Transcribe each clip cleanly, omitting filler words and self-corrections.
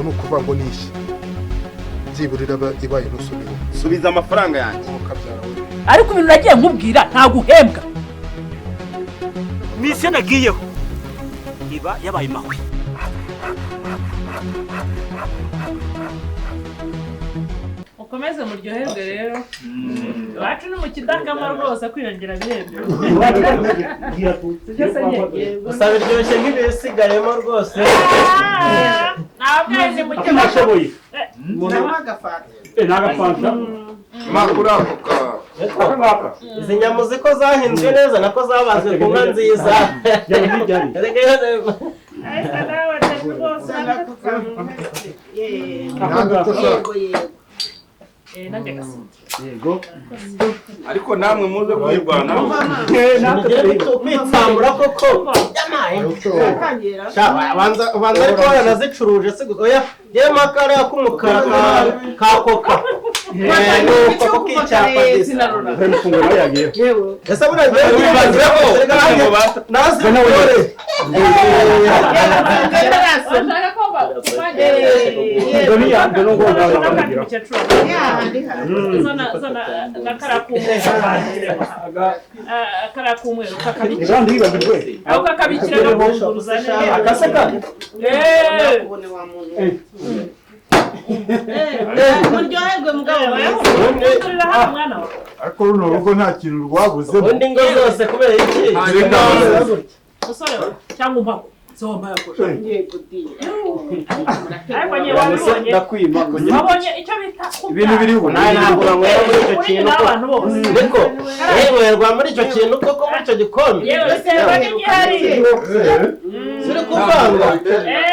Ubwo ni ukuvuga ngo ni ishya byibura iraba ibaye nusu miliyoni. Subiza amafaranga yanjye. Wowe ukabyara we. Ariko ibintu nagiye nkubwira, ntabwo uhembwa. Mission nagiyeho iba yabaye mahwi. Mukomeze muryoherwe rero, iwacu ni mu kidakama rwose, kwiyongera biremewe. Sibyo se nye? Gusa biryoshye nk'ibisigayemo rwose. Ntabwo ni mu kidakama. Ashoboye. N'agafanta. Ni agafanta. Makuru ako ka Aka ngaka. Izi nyama uzi ko zahinzwe neza, nako zabazwe ku nka nziza. Byari bijyanye. Ariko nawe atari rwose. Ntabwo uko ushaka. Yego, yego. Nanjye gasuka. Yego. Ariko namwe muze kwirwanaho. Natwe Ugiye turi kwitsambura koko. Tangira. Sha, ubanza ubanza ariko waranazicuruje si gusa. Oya, yewe makara k'umukara ka koka. Nuko ko k'icyapa gisa. Bari mufunguro nawe yagiyeho. Ese buriya ngewe ntibazeho nazi Nawe. Bashaka ko Dore ya dore ngo nawe bakamugiraho. Zana na kariya k'umweru, kariya k'umweru kakabikira. Kandi yibagirwe. Aho kakabikira gakunguruza neza. Akase kandi. Eh. Ubone wa muntu. Muryoherwe mugabo. Kungurira hano mwana wawe. Ariko runo rugo nta kintu rwabuzemo. Ubundi ingo zose kubera iki? Musore we, cyangwa umpako se wambaye akosha. Yego di. Ariko nyine wabibonye. Ndakwima. Wabonye icyo bita Ibintu biriho. Nawe ntabwo banywera muri icyo Kuri kintu nyina ko w'abantu bose. Niko yewe muri icyo kintu koko, muri icyo gikombe. Yewe, biterwa n'igihari. Ziri kuvanga.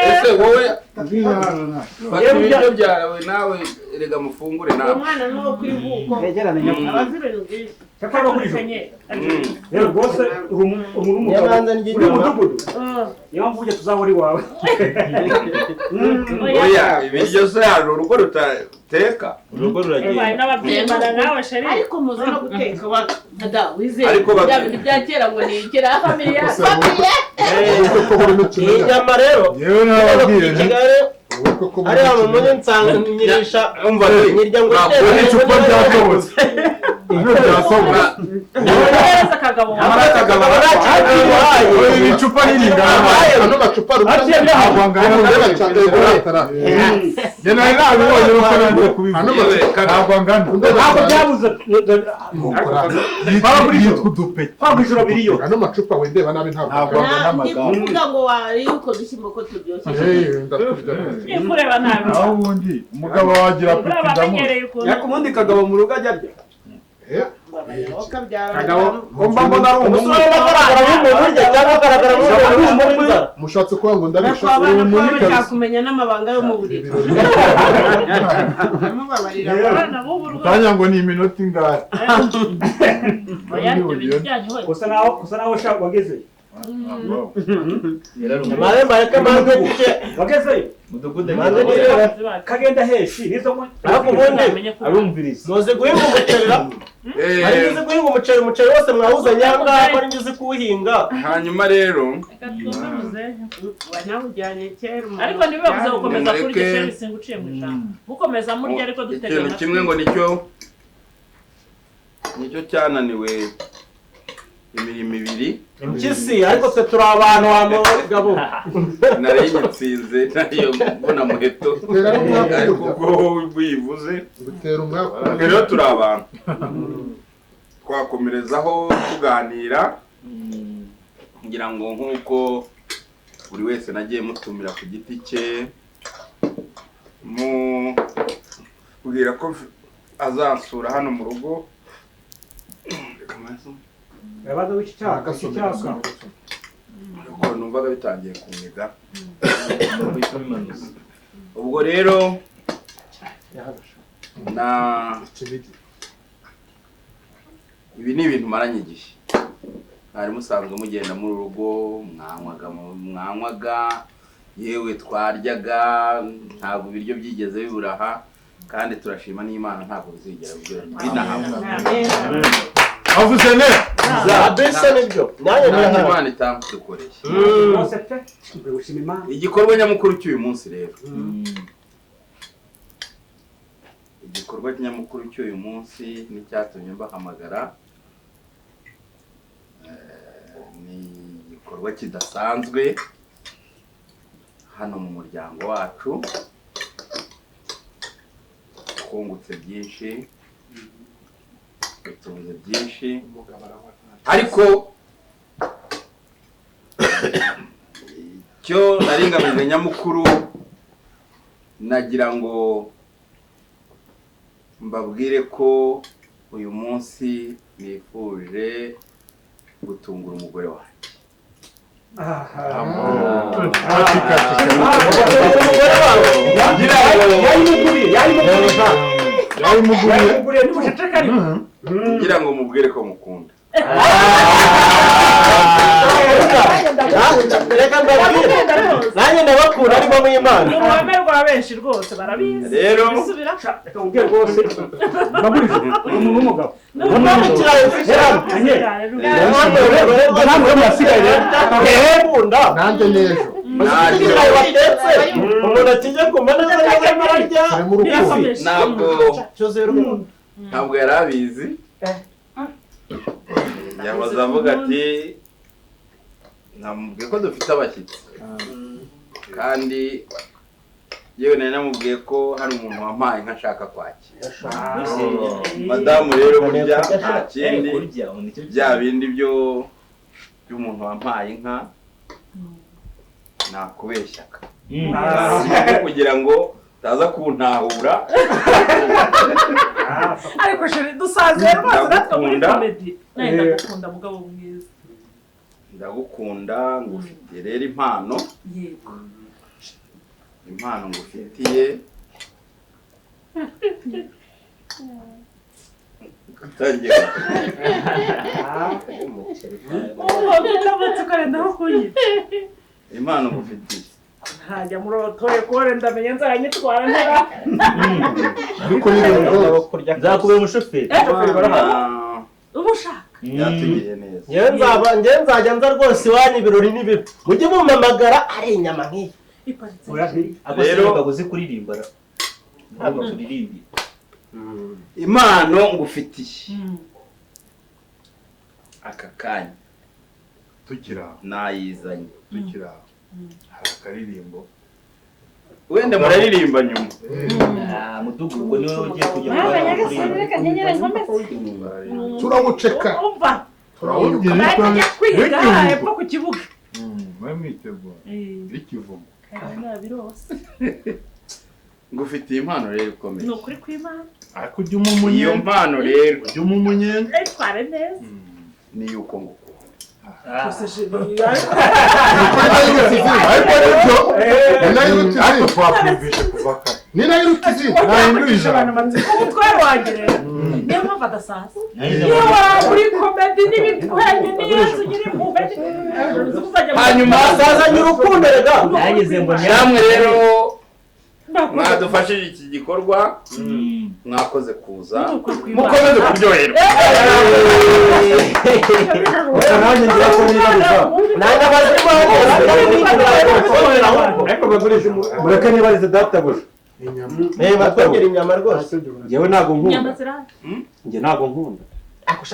Ese wowe fata ibiryo byawe nawe, erega mufungure nawe. Umwana ni uwo ku ivuko. Yegerane nyakuri. Abazi ibintu byinshi. Cyakora no kuri ijoro. Rero rwose uri umuntu w'umugabo. Yabanza Uri n'inyama. mudugudu. Niyo mpamvu ujya tuzahora iwawe. Oya, ibiryo se hari urugo rutateka? Urugo Ubaye n'ababyimana nawe chéri. Ariko muzi no guteka wa Dada wizeye Ariko bya bintu bya kera ngo ni ikira Familia. Ubukwe ko burimo Iyi ikimenyane. nyama rero Yewe hano nababwiye i nti Kigali ubukwe ko burimo hariya mu mujyi ikimenyane. nsanga nyirisha Umva nyirya ngo ntabwo Iri cupa ryatobotse, hano ryatobotse. Neza kagabo. Iri cupa riringana. Ano macupa Aciye byaha. ntabwo angana. Njye nari nabibonye nuko nangiye kubivuga. Ntabwo angana. Ntabwo byabuze. Yitwa udupeke. Kwa ijoro biriyo. Ano macupa wendeba nabi ntabwo Nta angana. ndi kuvuga ngo wariye utwo dushyimbo ko turyoshye. Eh, ndakurya. Ngiye kureba nabi. Aho ubundi umugabo wagira Buriya apeti ndamuzi. bamenyereye ukuntu. Ariko ubundi Kagabo mu rugo ajya arya. Eh, Kagabo ko mba mbona ari umunywi. Umusore agaragara nk'umuntu urya cyangwa agaragara nk'umuntu w'inzara. Mushatse kuvuga ngo ndabisha Ariko abana uwo ko muri baba kabisa. bashaka n'amabanga yo mu buriri. Ibirori. Amubabarira. Abana b'ubu rwose. Kanya ngo ni iminota ingahe? Oya, ibyo bintu byanyu hoye. Gusa naho ushaka wageze. Mare mareke manze ngice. Wageze. Manze ngice. Kagenda heshi nizo mwe. Ariko ubundi Arumviriza. muzi guhinga umuceri ra? Ari uzi guhinga umuceri, umuceri wose mwawuzanye aha ngaha ko ari njye uzi kuwuhinga. Hanyuma rero Reka twumve muzehe. Wanawujyanye kera umuntu. Ariko ntibibabuze gukomeza Mureke. kurya chéri, singuciye mu ijambo. Mukomeza murya ariko dutega ikintu amatwi. kimwe ngo nicyo cyananiwe imirimo ibiri. Impyisi, ariko twe turi abantu wa mugabo. Nari nyitsinze nayo mbona muheto, Tera n'umwaku ariko burya. ubwo wivuze. Gutera umwaku. Twe rero turi abantu twakomerezaho tuganira, ngira ngo nk'uko buri wese nagiye mutumira ku giti cye, mubwira ko azansura hano mu rugo. Reka mbanze. Yabaza w'iki cyaka. Iki Agasome, cyaka. agasome, agasome. Ariko numvaga bitangiye kuniga. Ubwo rero na Ikinigi. Ibi ni ibintu maranye igihe. Mwari musanzwe mugenda mu rugo, mwanywaga, mwanywaga, yewe twaryaga, ntabwo ibiryo byigeze bibura aha, kandi turashima n'Imana ntabwo bizigera binahaba. Avuze ne. Abese nibyo nanjye Ntacyo ndahari. Imana itadukoreye. Rwose pe. Gushima Imana. Igikorwa nyamukuru cy'uyu munsi rero Igikorwa nyamukuru cy'uyu munsi n'icyatumye mbahamagara ni igikorwa kidasanzwe hano mu muryango wacu. Twungutse byinshi, dutunze byinshi, ariko icyo nari ngamije nyamukuru nagira ngo mbabwire ko uyu munsi nifuje gutungura umugore wanjye. Umugore wawe Yayimuguriye nimuceceka ariko. Kugira ngo mubwire ko mukunda. Reka mbabwire, nanjye ndabakura arimo mw'Imana. Ni uruhame rwa benshi rwose barabizi. Rero bisubira Reka nkubwire rwose, bagurije uri umuntu w'umugabo. Namwe murasigaye rero. Nanjye n'ejo. Ikirayi watetse umuntu akijya kumva neza neza arimo ararya. Harimo urukundo. Ntabwo Cyuzuye urukundo. Ntabwo yari abizi, yahoze avuga ati namubwiye ko dufite abashyitsi, kandi yewe nari namubwiye ko hari umuntu wampaye inka ashaka kwakira madamu. Rero burya nta kindi, bya bindi byo by'umuntu wampaye inka nakubeshyaka kugira ngo utaza kuntahura. Ariko chéri, dusaziye rwose natwe muri Ndagukunda. comedy. Nawe ndagukunda, mugabo mwiza. Ndagukunda, ngufitiye rero impano. Yego. Impano ngufitiye utangiye. Ubu ndamutse ukarenda aho kunyica. Impano ngufitiye. Ntajya muri otoye kore, ndamenya nzanyitwara ntara. Ariko ni rwose. Nzakubera umushoferi. Ah, Uba ushaka. Yatugiriye neza. Njyewe nzaba, njyewe nzajya nza rwose iwanyu ibirori n'ibibi mujye mumpamagara ari inyama nk'iyi. Iparitse. Ako Rero- se mugabo uzi kuririmba ra? Ntabwo turirimbi. Impano ngufitiye aka kanya Tukiri aho, nayizanye. tukiri aho, hari akaririmbo. Wenda muraririmba nyuma. Ah, mudugudu ubwo niwe ugiye kujya Mwana kuba nyagasani, reka nyenyere nkomeze. Turawuceka. Umva. Turawunyuka. Nari njya kwiga hepfo ku kibuga. Mwe mwitegura ikivugo. Nabirose. Ngufitiye impano rero ikomeye. Ni ukuri kw'Imana. Ariko ujya umuha umunyenga. Iyo mpano rero Ujya umuha umunyenga. Itware neza. Ni yuko ngukunda. Gusa chéri, ariko Ariko nibyo, ni nayo iruta Ariko izindi. twakumvishe kuva kare. Ni nayo iruta izindi. Nahindura ijambo. Umutware wanjye rero niyo mpamvu adasaza. Iyo waba uri comedy n'ibitwenge n'iyo ugira impuhwe. Hanyuma Asazanye urukundo rega. Nageze ngo namwe rero mwadufashije iki gikorwa, mwakoze kuza, mukomeze kuryoherwa. Gusa nanjye ngira ko nibariza. Nanjye abazimu Ariko bagurije Mureke nibarize databuja. Eh, batwongera inyama rwose. Njyewe ntabwo nkunda. Inyama zirahari. Njye ntabwo nkunda.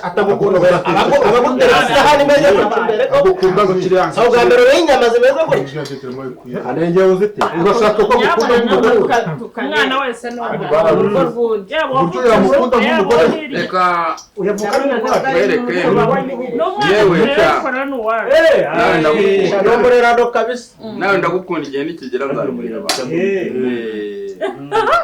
Atagukunda, abagutera isahani imeze gutya imbere ko Agukunda. Si ubwa mbere uriye inyama zimeze gutya. Kandi njyewe uzite. Urashaka ko agukunda nk'umugore we? Umwana wese ni umwana. Urugo rw'undi. Yaba Uburyo yamukunda nk'umugore we. hirya. Reka Uyavuka n'umugore. mwereke. N'umwana Yewe rero sha. ariko nawe ni uwawe. Nawe ndagukunda. N'umurerano kabisa. Nawe ndagukunda, igihe nikigera nzabwira abantu.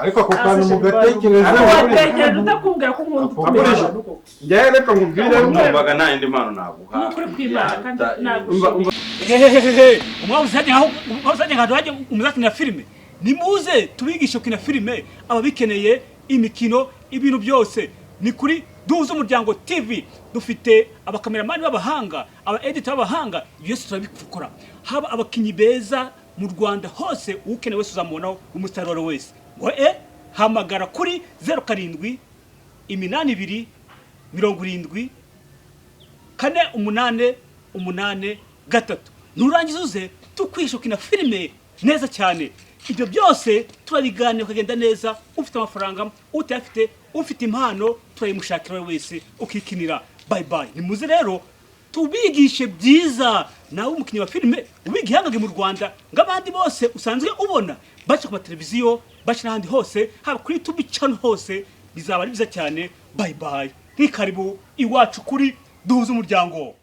Ariko ako kantu mugatekerezeho. Watekereje utakubwira ko nkunda utumira abantu koko. Njyewe reka nkubwire. Numvaga nta yindi mpano naguha. Ni ukuri kw'Imana kandi Yaruta nagushimiye. Hehehehe, umwawuzi nkaho umwawuzi nkaho hajya umuzakinira filime, nimuze tubigishe gukina filime. Ababikeneye imikino, ibintu byose ni kuri Duhuze Umuryango TV. Dufite abakameramani b'abahanga, aba editor b'abahanga, ibyo byose turabikora. Haba abakinnyi beza mu Rwanda hose, ukeneye wese uzamubonaho, umusaruro wese ngo hamagara kuri 0782 70 48 83. Nurangiza uze tukwisha ukina filime neza cyane. Ibyo byose turabiganira ukagenda neza. Ufite amafaranga, utayafite, ufite impano turayimushakira wese ukikinira. Bye bye. Nimuze rero tubigishe byiza, nawe umukinnyi wa filime ubigihangange mu Rwanda ng'abandi bose usanzwe ubona baca ku mateleviziyo, baca n'ahandi hose, haba kuri YouTube channel hose, bizaba ari byiza cyane. Bye bye, nk'ikaribu iwacu kuri Duhuze Umuryango.